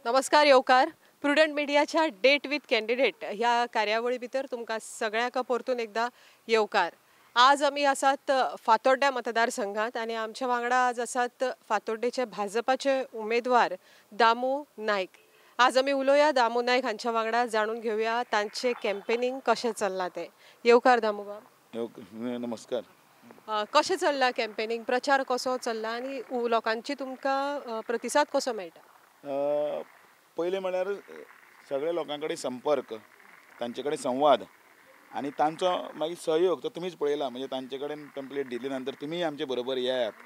नमस्कार येवकार प्रुडंट मिडियाच्या डेट विथ कॅन्डिडेट ह्या कार्यावळी भितर तुमकां सगळ्यांक परतून एकदा येवकार। आज आमी आसात फातोड्ड्या मतदारसंघात आनी आमच्या वांगडा आज आसात फातोड्डेचे भाजपाचे उमेदवार दामू नायक। आज आमी उलोवया दामू नायक हांच्या वांगडा, जाणून घेवया तांचे कॅम्पेनिंग कशें चल्लां तें। येवकार दामू बाब। नमस्कार। कशें चल्लां कॅम्पेनिंग, प्रचार कसो चल्ला आनी लोकांची तुमकां प्रतिसाद कसो मेळटा? पयलें म्हळ्यार सगळे लोकां कडेन संपर्क, तांचे कडेन संवाद आनी तांचो मागीर सहयोग तो तुमीच पळयला। म्हणजे तांचे कडेन कंप्लेट दिली नंतर तुमी आमचे बरोबर येयात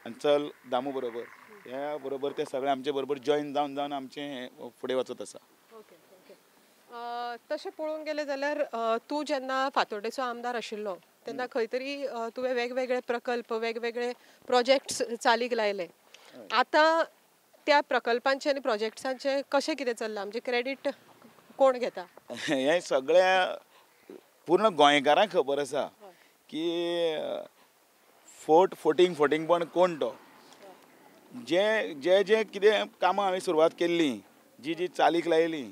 आनी चल दामू बरोबर ह्या बरोबर ते सगळे आमचे बरोबर जॉयन जावन जावन आमचें हें फुडें वचत आसा। Okay okay. तशें पळोवंक गेलें जाल्यार तूं जेन्ना फातोड्डेचो आमदार आशिल्लो तेन्ना खंय तरी तुवें वेगवेगळे प्रकल्प, वेगवेगळे प्रोजेक्ट्स चालीक लायले। आतां त्या प्रकल्पांचे आनी प्रोजेक्ट्सांचे कशें कितें चल्लां, म्हणजे क्रेडीट कोण घेता? हें सगळ्या पूर्ण गोंयकारांक खबर आसा की फोर्ट फोटींग फोटींगपण कोण तो। जे जे जे कितें कामां हांवें सुरवात केल्ली, जी जी चालीक लायली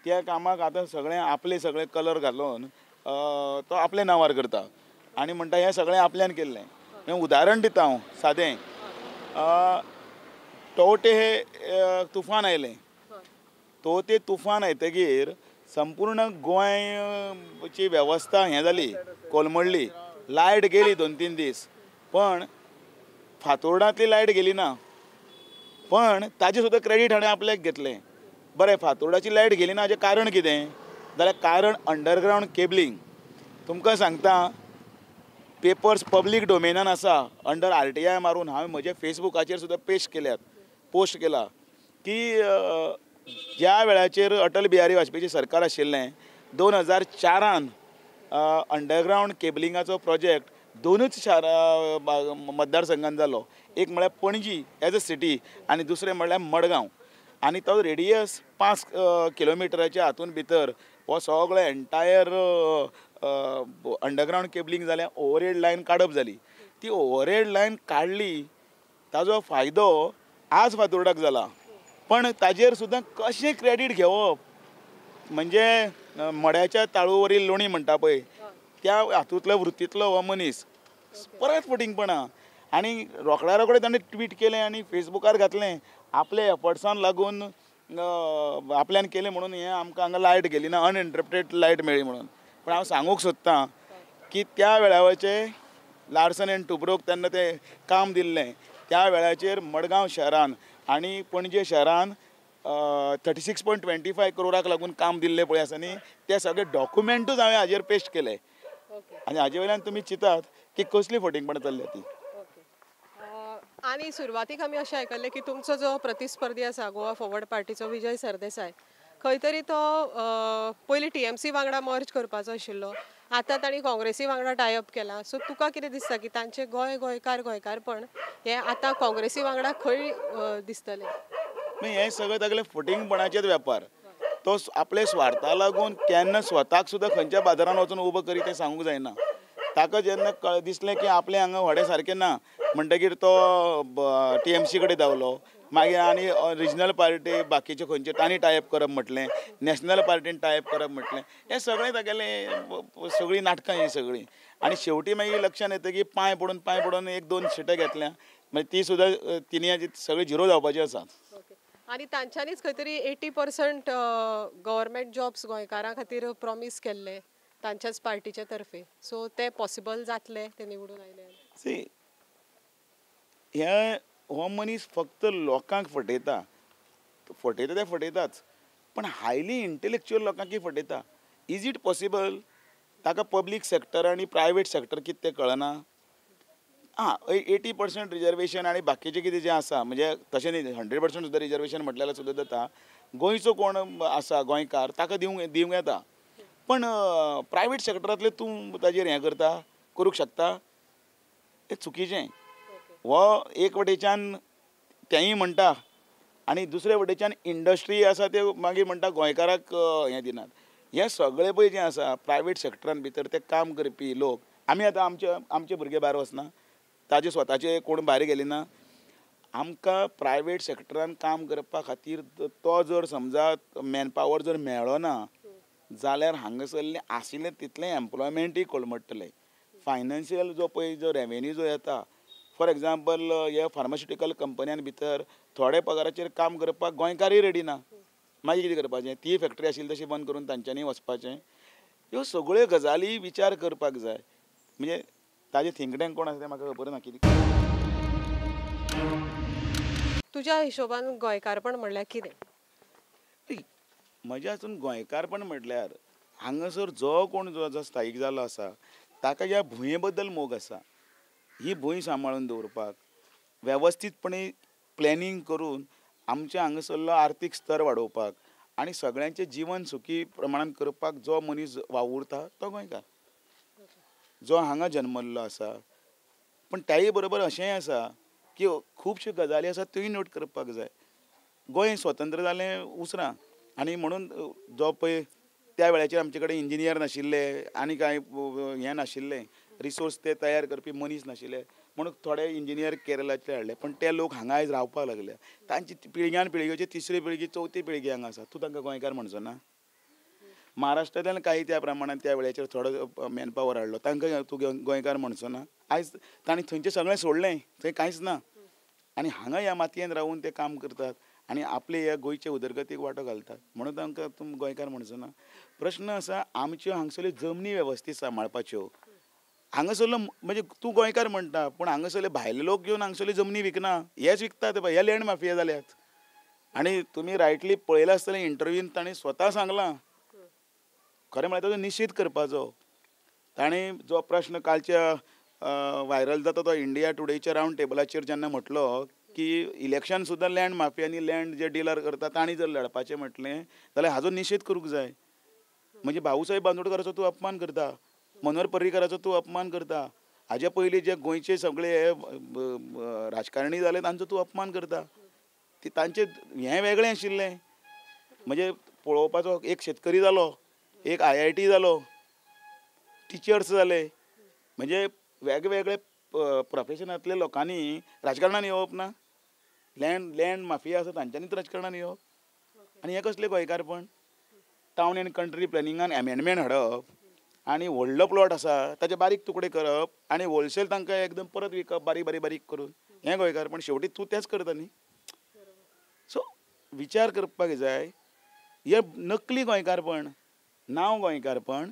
त्या कामाक आतां सगळें आपले सगळे कलर घालून तो आपल्या नांवार करता आनी म्हणटा हें सगळें आपल्यान केल्लें। उदाहरण दिता हांव सादें, तोवटे हे तुफान आयलें, तोवते तुफान येतगीर संपूर्ण गोंयची वेवस्था हें जाली, कोलमडली, लायट गेली 2-3 दीस, पण फातोर्डांतली लायट गेली ना, पण ताजें सुद्दां क्रेडीट हाणें आपल्याक घेतलें। बरें, फातोर्डाची लायट गेली ना हाजें कारण कितें जाल्यार कारण अंडरग्रावंड केबलिंग। तुमकां सांगता, पेपर्स पब्लीक डोमेनान आसा, अंडर RTI मारून हांवें म्हज्या फेसबुकाचेर सुद्दां पेश केल्यात, पोस्ट केला की ज्या वेळाचेर अटल बिहारी वाजपेयी सरकार आशिल्लें 2004 अंडरग्रावंड केबलिंगाचो प्रोजेक्ट दोनूच शारां मतदारसंघान जालो। एक म्हळ्यार पणजी एज अ सिटी आनी दुसरें म्हळ्यार मडगांव, आनी तो रेडियस 5 किलोमिटराच्या हातून भितर हो सगळो एंटायर अंडरग्रावंड केबलिंग जालें, ओवरहेड लायन काडप जाली। ती ओवरहेड लायन काडली ताजो फायदो आज फातोर्डाक जाला, पण ताजेर सुद्दां कशें क्रेडीट घेवप म्हणजे मड्याच्या ताळूवरील लोणी म्हणटा पळय त्या हातूंतलो वृत्तींतलो हो मनीस परत फटींगपणां। आनी रोखड्या रोखडें ताणें ट्वीट केलें आनी फेसबुकार घातलें आपल्या एफर्ट्सान लागून आपल्यान केलें म्हणून हें आमकां हांगा लायट गेली ना, अनइंटरप्टेड लायट मेळ्ळी म्हणून। पण हांव सांगूंक सोदतां की त्या वेळावरचे लार्सन एंड टुब्रोक तेन्ना तें काम दिल्लें, त्या वेळाचेर मडगांव शहरान आनी पणजे शहरान 36.25 करोडाक लागून काम दिल्लें पळय आसा न्ही, ते सगळे डॉक्युमेंटूच हांवें हाजेर पेस्ट केले आनी हाजे वयल्यान तुमी चिंतात की कसली फटींगपणां चल्ल्या ती। आनी सुरवातीक आमी अशें आयकल्लें की तुमचो जो प्रतिस्पर्धी आसा गोवा फॉरवर्ड पार्टीचो विजय सरदेसाय, खंय तरी तो पयलीं TMC वांगडा मर्ज करपाचो आशिल्लो, आतां तांणी काँग्रेसी वांगडा टायप केला। सो तुका कितें दिसता की तांचें गोंय गोंयकार गोंयकारपण हें आतां काँग्रेसी वांगडा खंय दिसतलें? हें सगळें तागेलें फटींगपणाचेच वेपार। तो आपल्या स्वार्था लागून केन्ना स्वताक सुद्दां खंयच्या बाजारान वचून उबो करी तें सांगूंक जायना। ताका जेन्ना दिसलें की आपलें हांगा व्हडें सारकें ना म्हणटकीर तो TMC कडेन धांवलो, मागीर आनी रिजनल पार्टी बाकीच्यो खंयच्यो तांणी टायप करप म्हटलें, नॅशनल पार्टीन टायप करप म्हटलें, हें सगळें तागेलें सगळीं नाटकां हीं सगळीं। आनी शेवटी मागीर लक्षांत येता की पांय पडून पांय पडून 1-2 सिटां घेतल्या, मागीर ती सुद्दां तिनूय सगळी झिरो जावपाची आसा। आनी तांच्यांनीच खंय तरी 80% गव्हर्मेंट जॉब्स गोंयकारां खातीर प्रॉमीस केल्ले तांच्याच पार्टीचे तर्फे, सो ते पॉसिबल जातले ते निवडून आयले? सी, हे हो मनीस फक्त लोकांक फटयता, फटयता ते फटयताच, पण हायली इंटलेक्चुअल लोकांकय फटयता। Is it possible? ताका पब्लीक सेक्टर आनी प्रायवेट सेक्टर कितें तें कळना। आं, 80% रिजर्वेशन आनी बाकीचें कितें जें आसा, म्हणजे तशें न्ही 100% सुद्दां रिजर्वेशन म्हटल्यार सुद्दां जाता। गोंयचो कोण आसा गोंयकार ताका दिवंक येता, पण प्रायवेट सेक्टरांतलें तूं ताजेर हें करता, करूंक शकता, तें चुकीचें। हो एक वटेच्यान तेंय म्हणटा आनी दुसरे वटेच्यान इंडस्ट्री आसा ते मागीर म्हणटा गोंयकाराक हें दिनात। हें सगळें पळय जें आसा प्रायवेट सेक्टरान भितर ते काम करपी लोक, आमी आतां आमचे आमचे भुरगे भायर वचना, ताजे स्वताचे कोण भायर गेले ना, आमकां प्रायवेट सेक्टरान काम करपा खातीर तो जर समजा मॅनपावर जर मेळ्ळो ना जाल्यार हांगासरलें आशिल्लें तितलें एम्प्लॉयमेंटूय कोलमडटलें. फायनान्शियल जो पळय जो रेवेन्यू जो येता, फॉर एग्जाम्पल हे फार्मास्युटिकल कंपन्यां भितर थोडे पगाराचेर काम करपाक गोंयकारय रेडी ना, मागीर कितें करपाचें? ती फॅक्टरी आशिल्ली तशी बंद करून तांच्यांनी वचपाचें. ह्यो सगळ्यो गजाली विचार करपाक जाय. म्हणजे ताजे थिंक टँक कोण आसा तें म्हाका खबर ना. कितें तुज्या हिशोबान गोंयकारपण म्हणल्यार कितें? म्हज्या हातून गोंयकारपण म्हटल्यार हांगासर जो कोण जो स्थायीक जाल्लो आसा ताका ह्या भुंये बद्दल मोग आसा. ही भूंय सांबाळून दवरपाक वेवस्थीतपणे प्लॅनिंग करून आमच्या हांगासरलो आर्थीक स्तर वाडोवपाक आनी सगळ्यांचें जिवन सुखी प्रमाणान करपाक जो मनीस वावुरता तो गोंयकार, जो हांगा जन्मल्लो आसा. पूण त्याय बरोबर अशेंय आसा की खुबश्यो गजाली आसा त्योय नोट करपाक जाय. गोंय स्वतंत्र जालें उसरां आनी म्हणून जो पळय त्या वेळाचेर आमचे कडेन इंजिनियर नाशिल्ले आनी कांय हें नाशिल्लें, रिसोर्स ते तयार करपी मनीस नाशिल्ले, म्हणून थोडे इंजिनियर केरळाचे हाडले, पण ते लोक हांगा आयज रावपाक लागले. तांची पिळग्यान पिळगेची तिसरी पिळगी चवथी पिळगी हांगा आसा. तूं तांकां गोंयकार म्हणचो ना? महाराष्ट्रांतल्यान काही त्या प्रमाणान त्या वेळाचेर थोडो मॅनपावर हाडलो, तांकां तूं गोंयकार म्हणचो ना? आयज तांणी थंयचें सगळें सोडलें, थंय कांयच ना आनी हांगा ह्या मातयेन रावून ते काम करतात आनी आपले ह्या गोंयचे उदरगतीक वांटो घालतात, म्हणून तांकां तूं गोंयकार म्हणचो ना. प्रश्न आसा आमच्यो हांगसरल्यो जमनी वेवस्थीत सांबाळपाच्यो. हांगासरलो म्हणजे तूं गोंयकार म्हणटा, पूण हांगासरले भायले लोक घेवन हांगसरली जमनी विकना, हेच विकतात, हे लँड माफिया जाल्यात. आनी तुमी रायटली पळयलां आसतलें इंटरव्यून ताणें स्वता सांगलां, खरें म्हळ्यार ताजो निशेध करपाचो. ताणें जो प्रश्न कालच्या व्हायरल जाता तो इंडिया टुडेच्या रावंड टेबलाचेर जेन्ना म्हटलो की इलेक्शन सुद्दां लँड माफिया आनी लँड जे डिलर करता तांणी जर लढपाचें म्हटलें जाल्यार हाजो निशेध करूंक जाय. म्हणजे भाऊसाहेब बांदोडकराचो तूं अपमान करता, मनोहर पर्रीकराचो तूं अपमान करता, हाजे पयलीं जे गोंयचे सगळे हे राजकारणी जाले तांचो तूं अपमान करता. ती तांचें हें वेगळें आशिल्लें. म्हणजे पळोवपाचो एक शेतकरी जालो, एक IIT जालो, टिचर्स जाले, म्हणजे वेगवेगळे प्रोफेशनांतल्या लोकांनी राजकारणान येवप ना. लँड लँड माफिया आसा तांच्यांनीच राजकारणान येवप. आनी हें कसलें गोंयकारपण? टावन एंड कंट्री प्लॅनिंगान एमेंडमेंट हाडप आनी व्हडलो प्लॉट आसा ताचे बारीक तुकडे करप आनी होलसेल तांकां एकदम परत विकप बारीक बारीक बारीक करून, हें गोंयकारपण. शेवटी तूं तेंच करता न्ही. सो विचार करपाक जाय. हें नकली गोंयकारपण, नांव गोंयकारपण,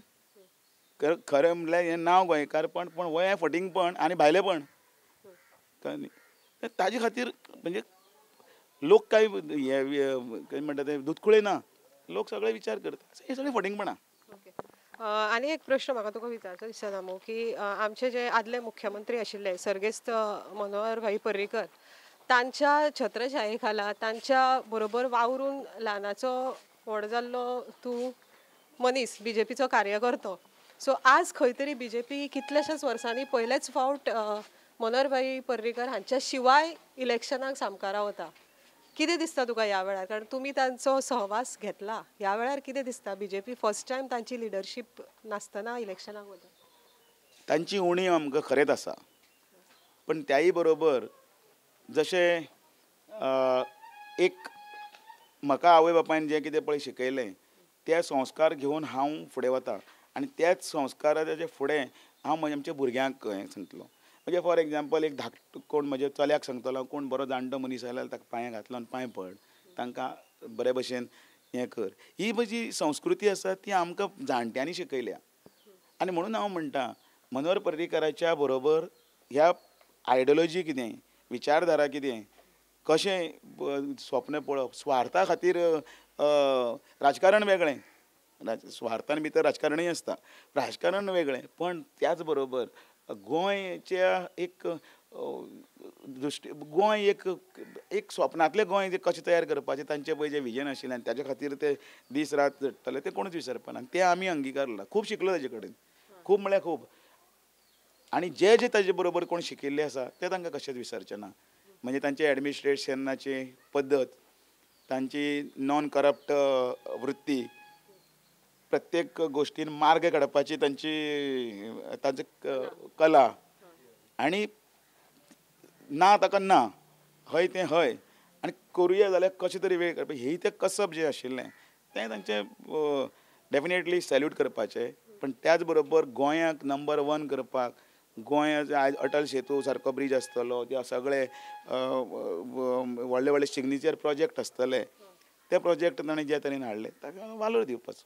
खरें म्हणल्यार हें नांव गोंयकारपण पूण हें फटींगपण आनी भायलेपण. कळ्ळें? ताजे खातीर म्हणजे लोक कांय हें म्हणटा ते दुदखुळे ना, लोक सगळे विचार करता, हें सगळें फटींगपणां. आनी एक प्रश्न म्हाका तुका विचारचो दिसता दामू, की आमचे जे आदले मुख्यमंत्री आशिल्ले सर्गेस्त मनोहर भाई पर्रीकर, तांच्या छत्रछाये खाला तांच्या बरोबर वावरून ल्हानाचो व्हड जाल्लो तूं मनीस, बीजेपीचो कार्यकर्तो. सो आज खंय तरी बीजेपी कितल्याशाच वर्सांनी पयलेच फावट मनोहर भाई पर्रीकर हांच्या शिवाय इलेक्शनाक सामकारा वता. कितें दिसता तुका ह्या वेळार, कारण तुमी तांचो सहवास घेतला, ह्या वेळार कितें दिसता बीजेपी फर्स्ट टायम तांची लिडरशीप नासतना इलेक्शनाक वता? तांची उणीव आमकां खरेंच आसा, पण त्याय बरोबर जशें एक म्हाका आवय बापायन जें कितें पळय शिकयलें ते संस्कार घेवन हांव फुडें वता आनी त्याच संस्काराच्या फुडें हांव म्हज्या आमच्या भुरग्यांक हें सांगतलो. म्हणजे फॉर एग्जाम्पल एक धाकटो कोण म्हज्या चल्याक सांगतलो, कोण बरो जाणटो मनीस आयल्यार ताका पांय घातलो आनी पांय पड, तांकां बरे भशेन हें कर. ही म्हजी संस्कृती आसा ती आमकां जाणट्यांनी शिकयल्या. आनी म्हणून हांव म्हणटा मनोहर पर्रीकराच्या बरोबर ह्या आयडियोलॉजी कितें, विचारधारा कितें, कशें स्वप्न पळोवप, स्वार्था खातीर राजकारण वेगळें, स्वार्थान भितर राजकारणूय आसता, राजकारण वेगळें, पण त्याच बरोबर गोंयच्या एक दृश्टी, गोंय एक एक स्वप्नांतलें गोंय जें कशें तयार करपाचें तांचें पळय जें विजन आशिल्लें आनी ताजे खातीर ते दीस रात झडटले तें कोणूच विसरपाना. आनी तें आमी अंगिकारलां. खूब शिकलो ताजे कडेन, खूब म्हळ्यार खूब. आनी जे जे ताजे बरोबर कोण शिकिल्ले आसा ते तांकां कशेंच विसरचें ना. म्हणजे तांचे एडमिनिस्ट्रेशनाची पद्दत, तांची नॉन करप्ट वृत्ती, प्रत्येक गोष्टीन मार्ग काडपाची तांची तांची कला, आनी ना ताका ना हय तें हय आनी करुया जाल्यार कशें तरी वेळ करपा ही तें कसब जें आशिल्लें तें तांचें डेफिनेटली सॅल्यूट करपाचें. पण त्याच बरोबर गोंयाक नंबर 1 करपाक गोंय आयज अटल सेतू सारको ब्रीज आसतलो, ते सगळे व्हडले व्हडले सिग्नेचर प्रोजेक्ट आसतले, ते प्रोजेक्ट ताणें जे तरेन हाडले ताका वालोर दिवपाचो.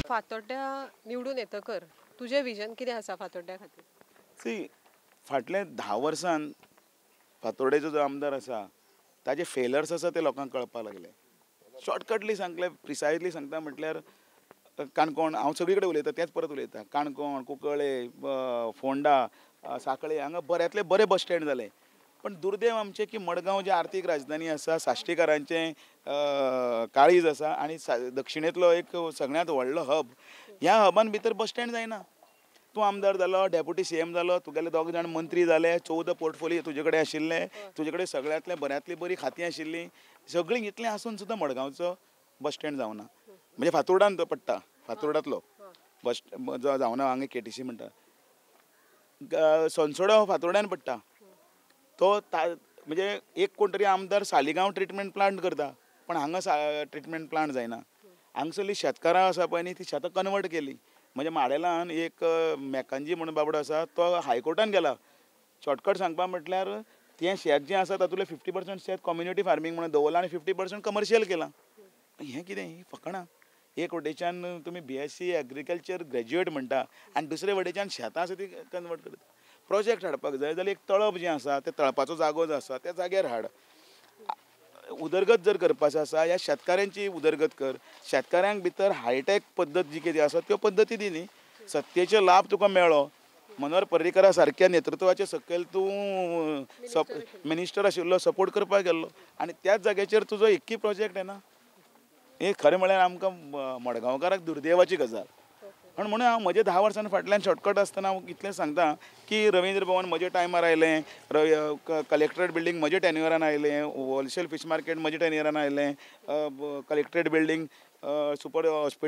फातोड्ड्या निवडून येतकर तुजें विजन कितें आसा फातोड्ड्या खातीर? सी, फाटल्या 10 वर्सान फातोड्डेचो जो आमदार आसा ताजे फेलर्स आसा ते लोकांक कळपाक लागले. शॉर्टकटली सांगले, प्रिसायजली सांगता म्हटल्यार काणकोण, हांव सगळे कडेन उलयता तेंच परत उलयता, काणकोण, कुंकळे, फोंडा, साखळे हांगा बऱ्यांतले बरे बस स्टँड जाले. पण दुर्दैव आमचें की मडगांव जी आर्थीक राजधानी आसा, साश्टीकारांचें काळीज आसा आनी दक्षिणेंतलो एक सगळ्यांत व्हडलो हब, ह्या हबान भितर बस स्टँड जायना. तूं आमदार जालो, डेप्युटी सीएम जालो, तुगेले 2 जाण मंत्री जाले, 14 पोर्टफोलियो तुजे कडेन आशिल्ले, तुजे कडेन सगळ्यांतले बऱ्यांतली बरी खातीं आशिल्लीं, सगळीं इतलें आसून सुद्दां मडगांवचो बस स्टँड जावना. म्हणजे फातोर्डान तो पडटा, फातोर्डांतलो बस जो जावना हांगा केटीसी म्हणटा, सोनसोडो फातोर्ड्यान पडटा तो म्हणजे एक कोण तरी आमदार सालिगांव ट्रिटमेंट प्लांट करता पण हांगा ट्रिटमेंट प्लांट जायना. हांगसरली शेतकारां आसा पळय न्ही, ती शेतां कन्वर्ट केली. म्हणजे माडेलान एक मेकांजी म्हणून बाबडो आसा तो हायकोर्टान गेला. शॉर्टकट सांगपा म्हटल्यार तें शेत जें आसा तातूंतलें 50% शेत कम्युनिटी फार्मींग म्हणून दवरलां आनी 50% कमर्शियल केलां. हें कितें, ही फकाणां. एक वटेच्यान तुमी BSc agriculture graduate म्हणटा आनी दुसरे वटेच्यान शेतां आसा ती कन्वर्ट करता. प्रोजेक्ट हाडपाक जाय जाल्यार एक तळप जें आसा तें तळपाचो जागो जो आसा त्या जाग्यार हाड. उदरगत जर करपाचो आसा ह्या शेतकाऱ्यांची उदरगत कर, शेतकाऱ्यांक भितर हायटेक पद्दत जी कितें आसा त्यो पद्दती दी न्ही. सत्तेचे लाभ तुका मेळ्ळो, मनोहर पर्रीकरा सारक्या नेतृत्वाचे सकयल तूं मिनिस्टर आशिल्लो, सपोर्ट करपाक गेल्लो आनी त्याच जाग्याचेर तुजो एक्की प्रोजेक्ट येना. हें खरें म्हळ्यार आमकां मडगांवकाराक दुर्दैवाची गजाल. पण म्हणून हांव म्हजे 10 वर्सां फाटल्यान शॉर्टकट आसतना हांव इतलें सांगता की रवींद्र भवन म्हज्या टायमार आयलें, कलेक्ट्रेट बिल्डींग म्हज्या टेन्युअरान आयलें, होलसेल फीश मार्केट म्हज्या टेन्युअरान आयलें, collectorate building, super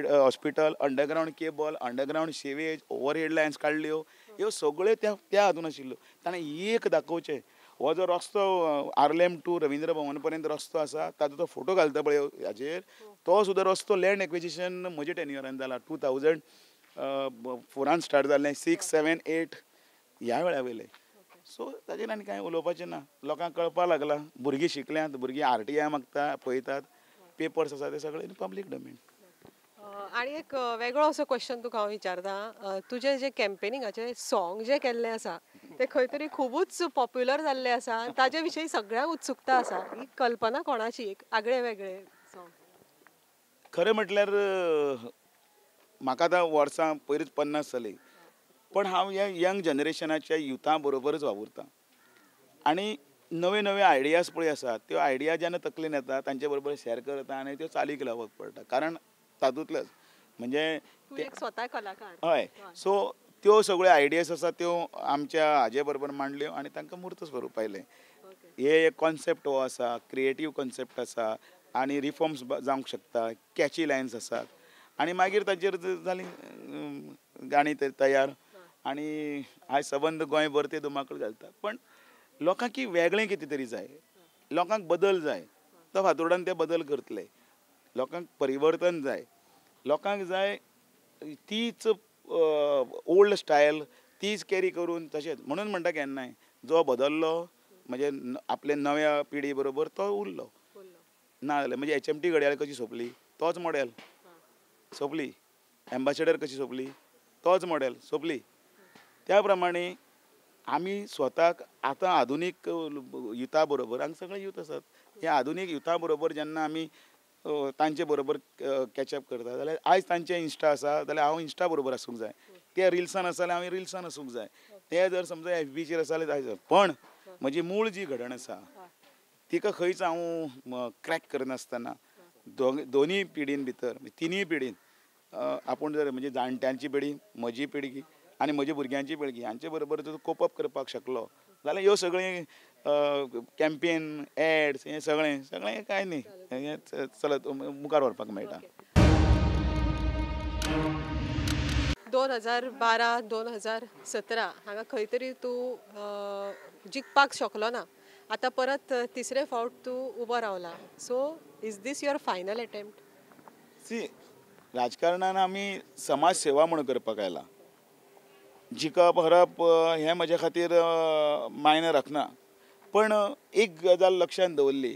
hospital, underground cable, underground sewage, overhead lines काडल्यो, ह्यो सगळ्यो त्या त्या हातून आशिल्ल्यो. ताणें एक दाखोवचें, हो जो रस्तो आर्लेम टू रवींद्र भवन पर्यंत रस्तो आसा ताजो तो फोटो घालता पळय हाजेर, तो सुद्दां रस्तो लँड एक्विजिशन म्हज्या टेन्युअरान जाला. 2004 स्टार्ट जालें, 6, 7, 8 ह्या वेळा वयलें. सो ताजेर आनी कांय उलोवपाचें ना. लोकांक कळपाक लागलां, भुरगीं शिकल्यांत, भुरगीं RTI मागता पळयतात, पेपर्स आसा ते सगळे पब्लीक डोमेन. आनी एक वेगळो असो क्वेश्चन तुका हांव विचारता, तुजें जे कॅम्पेनिंगाचें सॉंग जें केल्लें आसा तें खंय तरी खुबूच पॉप्युलर जाल्लें आसा आनी ताजे विशीं सगळ्यांक उत्सुकता आसा, ही कल्पना कोणाची, एक आगळें वेगळें सॉंग? खरें म्हटल्यार म्हाका आतां वर्सां पयरूच 50 जालीं, पण हांव ह्या यंग जनरेशनाच्या युथा बरोबरच वावुरतां आनी नवे नवे आयडियाज पळय आसा त्यो आयडिया जेन्ना तकलेन येता तांचे बरोबर शेअर करता आनी त्यो चालीक लावप पडटा. कारण तातूंतलेच म्हणजे स्वता कलाकार, हय, सो त्यो सगळ्यो आयडियाज आसा त्यो आमच्या हाजे बरोबर मांडल्यो आनी तांकां मूर्त स्वरूप आयलें. हे एक कॉन्सेप्ट हो आसा, क्रिएटीव कॉन्सेप्ट आसा आनी रिफॉर्म्स जावंक शकता, कॅची लायन्स आसात आनी मागीर ताचेर जाली गाणी तयार आनी आयज सबंद गोंयभर ते धुमाकूळ घालता. पण लोकांक वेगळें कितें तरी जाय, लोकांक बदल जाय, तो फातोर्डान ते बदल करतले. लोकांक परिवर्तन जाय, लोकांक जाय तीच ओल्ड स्टायल तीच कॅरी करून. तशेंच म्हणून म्हणटा केन्नाय जो बदल्लो म्हणजे आपले नव्या पिढी बरोबर तो उरलो ना जाल्यार म्हणजे HMT घडयाळ कशी सोंपली तोच मॉडेल सोंपली, एम्बासेडर कशी सोंपली तोच मॉडेल सोंपली. त्या प्रमाणे आमी स्वताक आतां आधुनीक युथा बरोबर, हांगा सगळे यूथ आसात, ह्या आधुनीक युथा बरोबर जेन्ना आमी तांचे बरोबर कॅचअप करता जाल्यार आयज तांचे इन्स्टा आसा जाल्यार हांव इन्स्टा बरोबर आसूंक जाय, ते रिल्सान आसा जाल्यार हांव रिल्सान आसूंक जाय, ते जर समजा FBचेर आसा जाल्यार जाय. पण म्हजी मूळ जी घडण आसा तिका खंयच हांव क्रॅक करनासतना दोनूय पिढीन भितर, तिनूय पिढीन आपूण जर म्हणजे जाणट्यांची पिढी, म्हजी पिळगी आनी म्हज्या भुरग्यांची पिळगी हांचे बरोबर जर कोप अप करपाक शकलो जाल्यार ह्यो सगळें कॅम्पेन एड्स हें सगळें सगळें कांय न्ही, हें चलत मुखार व्हरपाक मेळटा. 2012 2017 हांगा खंय तरी तूं जिखपाक शकलो ना, आतां परत तिसरे फावट तूं उबो रावला. So is this your final attempt? See, राजकारणान आमी समाज सेवा म्हूण करपाक आयला. जिखप हरप हें म्हजे खातीर मायने राखना, पण एक गजाल लक्षांत दवरली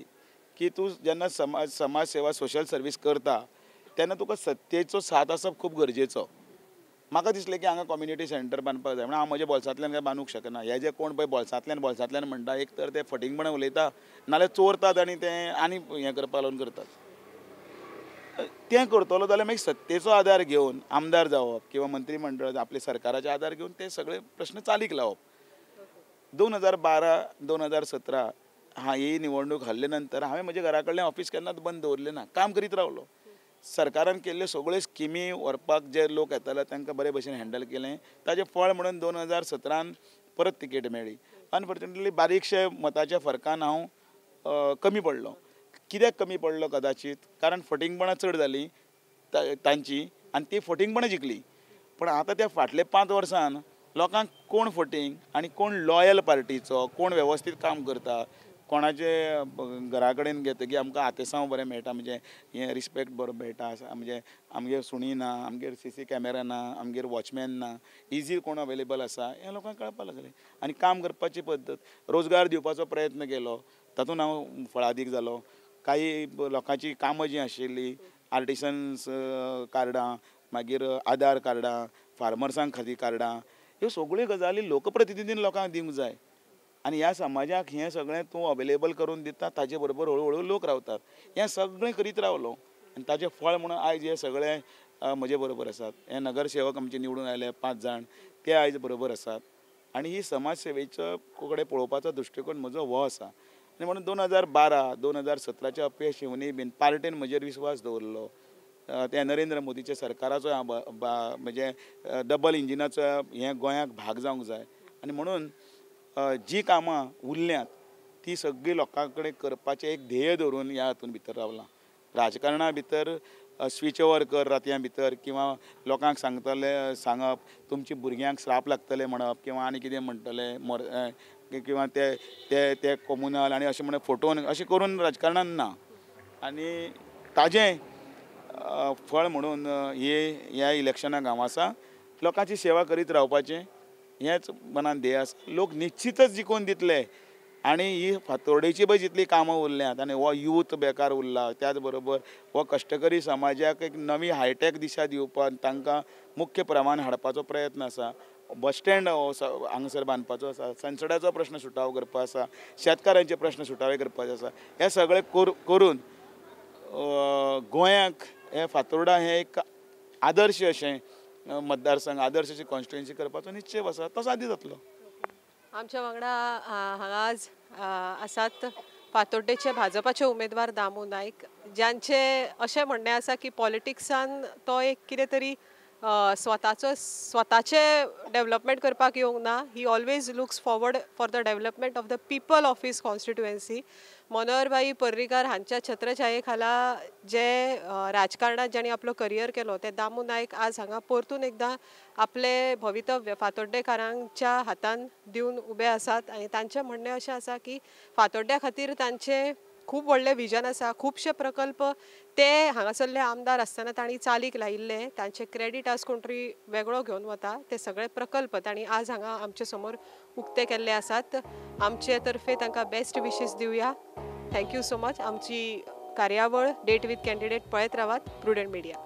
की तूं जेन्ना समाज सेवा सोशल सर्वीस करता तेन्ना तुका सत्तेचो साथ आसप खूब गरजेचो. म्हाका दिसलें की हांगा कम्युनिटी सेंटर बांदपाक जाय, म्हणून हांव म्हज्या बोल्सांतल्यान काय बांदूंक शकना. हे जे कोण पळय बोल्सांतल्यान म्हणटा, एक तर ते फटींगपणां उलयता नाल्यार चोरतात आनी ते आनी हें करपाक लागून करतात. तें करतलो जाल्यार मागीर सत्तेचो आदार घेवन आमदार जावप किंवा मंत्रीमंडळ आपले सरकाराचे आदार घेवन ते सगळे प्रश्न चालीक लावप. 2012 2017 ही निवडणूक हरले नंतर हांवें म्हज्या घरा कडल्यान ऑफिस केन्नाच बंद दवरलें ना, काम करीत रावलो. सरकारान केल्ल्यो सगळ्यो स्किमी व्हरपाक जे लोक येताले तांकां बरे भशेन हँडल केलें. ताजें फळ म्हणून 2017 परत तिकेट मेळ्ळी. अनफॉर्च्युनेटली बारीकशे मताच्या फरकान हांव कमी पडलो. कित्याक कमी पडलो? कदाचित कारण फटींगपणां चड जालीं तांची आनी ती फटींगपणां जिखली. पण आतां त्या फाटले 5 वर्सान लोकांक कोण फटींग आनी कोण लॉयल पार्टीचो, कोण वेवस्थीत काम करता, कोणाचे घरा कडेन घेतकीर आमकां आतेसांव बरें मेळटा, म्हणजे हें रिस्पेक्ट बरो मेळटा, म्हणजे आमगेर सुणी ना, आमगेर सीसी कॅमेरा ना, आमगेर वॉचमॅन ना, इजी कोण अवेलेबल आसा हें लोकांक कळपाक लागलें. आनी काम करपाची पद्दत, रोजगार दिवपाचो प्रयत्न केलो, तातूंत हांव फळादीक जालो. काही लोकांची कामां जीं आशिल्लीं, आर्टिसन्स कार्डां, मागीर आधार कार्डां, फार्मर्सां खातीर कार्डां, ह्यो सगळ्यो गजाली लोकप्रतिनिधीन लोकांक दिवंक जाय. आनी ह्या समाजाक हें सगळें तूं अवेलेबल करून दिता, ताजे बरोबर हळू हळू लोक रावतात. हें सगळें करीत रावलो आनी ताजें फळ म्हणून आयज हे सगळे म्हजे बरोबर आसात. हे नगरसेवक आमचे निवडून आयले 5 जाण, ते आयज बरोबर आसात. आनी ही समाजसेवेचो कडेन पळोवपाचो दृश्टिकोन म्हजो हो आसा. आनी म्हणून 2012 2017 अपयश येवनूय बीन पार्टेन म्हजेर विस्वास दवरलो. त्या नरेंद्र मोदीच्या सरकाराचो म्हणजे डबल इंजिनाचो हें गोंयाक भाग जावंक जाय. आनी म्हणून जी कामां उरल्यांत ती सगळीं लोकां कडेन करपाचें एक ध्येय धरून ह्या हातूंत भितर रावलां. राजकारणा भितर स्विच ओवर कर रातयां भितर, किंवा लोकांक सांगतले सांगप तुमच्या भुरग्यांक श्राप लागतले म्हणप, किंवा आनी कितें म्हणटले मोर, किंवा ते ते ते कोमुनल आनी अशें म्हणून फोटोन अशें करून राजकारणान ना. आनी ताजें फळ म्हणून हे ह्या इलेक्शनाक हांव आसा. लोकांची सेवा करीत रावपाचें हेंच मनान ध्येय आसा. लोक निश्चितच जिखून दितले. आनी ही फातोर्डेची पळय जितलीं कामां उरल्यांत आनी हो यूथ बेकार उरला, त्याच बरोबर हो कश्टकरी समाजाक एक नवी हायटॅक दिशा दिवपाक तांकां मुख्य प्रमाण हाडपाचो प्रयत्न आसा. बस स्टँड हांगासर बांदपाचो आसा, सनसडाचो प्रश्न सुटावो करपाचो आसा, शेतकारांचे प्रश्न सुटावे करपाचे आसा. हे सगळे करून गोंयाक हे फातोर्डा हें एक आदर्श अशें मतदारसंघ, आदर्श अशी कॉन्स्टिट्युएन्सी करपाचो निश्चेव आसा, तो साध्य जातलो. आमच्या वांगडा हांगा आज आसात फातोड्डेचे भाजपाचे उमेदवार दामू नायक, ज्यांचे अशें म्हणणें आसा की पॉलिटिक्सान तो एक कितें तरी स्वताचे डेवलपमेंट करपाक येवंक ना. He always looks forward for the development of the people of his constituency. Manoharbhai Parrikar हांच्या छत्रछाये खाला जे राजकारणात ज्यांनी आपलो करियर केलो ते दामू नायक आज हांगा परतून एकदां आपले भवितव्य फातोड्डेकारांच्या हातान दिवन उबे आसात. आनी तांचें म्हणणें अशें आसा की फातोड्ड्या खातीर तांचें खूब व्हडलें विजन आसा. खुबशे प्रकल्प ते हांगासरले आमदार आसतना तांणी चालीक लायिल्ले, तांचे क्रेडीट आज कोण तरी वेगळो घेवन वता. ते सगळे प्रकल्प तांणी आज हांगा आमचे समोर उक्ते केल्ले आसात. आमचे तर्फे तांकां बेस्ट विशीस दिवया. Thank you so much. आमची कार्यावळ डेट विथ कॅन्डिडेट पळयत रावात. Prudent media.